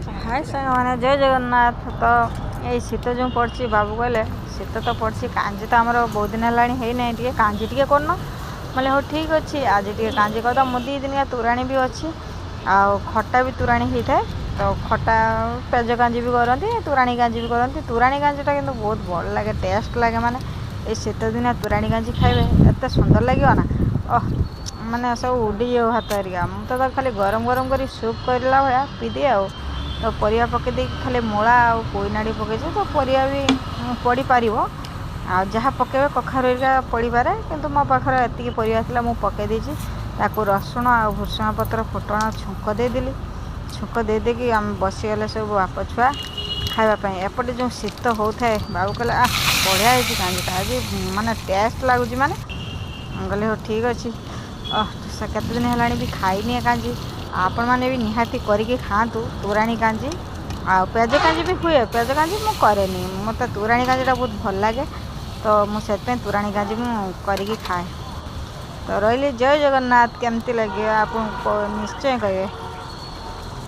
ହାଏ ସାଙ୍ଗମାନେ, ଜୟ ଜଗନ୍ନାଥ। ତ ଏଇ ଶୀତ ଯେଉଁ ପଡ଼ିଛି, ବାବୁ କହିଲେ ଶୀତ ତ ପଡ଼ିଛି, କାଞ୍ଜି ତ ଆମର ବହୁତ ଦିନ ହେଲାଣି ହେଇନାହିଁ, ଟିକେ କାଞ୍ଜି ଟିକେ କରୁନ। ବୋଲେ ହଉ ଠିକ୍ ଅଛି, ଆଜି ଟିକେ କାଞ୍ଜି କରିଦେବା। ମୁଁ 2 ଦିନିଆ ତୋରାଣୀ ବି ଅଛି ଆଉ ଖଟା ବି ତୋରାଣୀ ହେଇଥାଏ। ତ ଖଟା ପେଜ କାଞ୍ଜି ବି କରନ୍ତି, ତୋରାଣୀ କାଞ୍ଜି ବି କରନ୍ତି। ତୋରାଣୀ କାଞ୍ଜିଟା କିନ୍ତୁ ବହୁତ ଭଲ ଲାଗେ, ଟେଷ୍ଟ ଲାଗେ। ମାନେ ଏଇ ଶୀତ ଦିନିଆ ତୋରାଣୀ କାଞ୍ଜି ଖାଇବେ, ଏତେ ସୁନ୍ଦର ଲାଗିବ ନା, ଓହ ମାନେ ସବୁ ଉଡ଼ିଯିବ ଭାତ ହେରିକା। ମୁଁ ତ ତାକୁ ଖାଲି ଗରମ ଗରମ କରି ସୁପ୍ କରିଲା ଭଳିଆ ପିଇଦିଏ। ଆଉ ତ ପରିବା ପକାଇ ଦେଇକି ଖାଲି ମୂଳା ଆଉ ପୋଇନାଡ଼ି ପକାଇଛି। ତ ପରିବା ବି ପଡ଼ିପାରିବ ଆଉ ଯାହା ପକାଇବେ, କଖାରୁ ହେରିକା ପଡ଼ିପାରେ, କିନ୍ତୁ ମୋ ପାଖରେ ଏତିକି ପରିବା ଥିଲା, ମୁଁ ପକାଇ ଦେଇଛି ତାକୁ। ରସୁଣ ଆଉ ଭୃଷଙ୍ଗ ପତ୍ର ଫୁଟଣ ଛୁଙ୍କ ଦେଇଦେଲି। ଛୁଙ୍କ ଦେଇଦେଇକି ଆମେ ବସିଗଲେ ସବୁ ବାପ ଛୁଆ ଖାଇବା ପାଇଁ। ଏପଟେ ଯେଉଁ ଶୀତ ହେଉଥାଏ, ବାବୁ କହିଲେ ଆ ବଢ଼ିଆ ହେଇଛି କାଞ୍ଜିଟା ଆଜି, ମାନେ ଟେଷ୍ଟ ଲାଗୁଛି। ମାନେ ମୁଁ କହିଲି ହଉ ଠିକ୍ ଅଛି। ସେ କେତେ ଦିନ ହେଲାଣି ବି ଖାଇନି ଏ କାଞ୍ଜି। ଆପଣମାନେ ବି ନିହାତି କରିକି ଖାଆନ୍ତୁ ତୋରାଣୀ କାଞ୍ଜି। ଆଉ ପିଆଜ କାଞ୍ଜି ବି ହୁଏ, ପିଆଜ କାଞ୍ଜି ମୁଁ କରେନି। ମୋତେ ତୋରାଣୀ କାଞ୍ଜିଟା ବହୁତ ଭଲ ଲାଗେ, ତ ମୁଁ ସେଥିପାଇଁ ତୋରାଣୀ କାଞ୍ଜି ମୁଁ କରିକି ଖାଏ। ତ ରହିଲି, ଜୟ ଜଗନ୍ନାଥ। କେମିତି ଲାଗିବ ଆପଣଙ୍କୁ ନିଶ୍ଚୟ କହିବେ।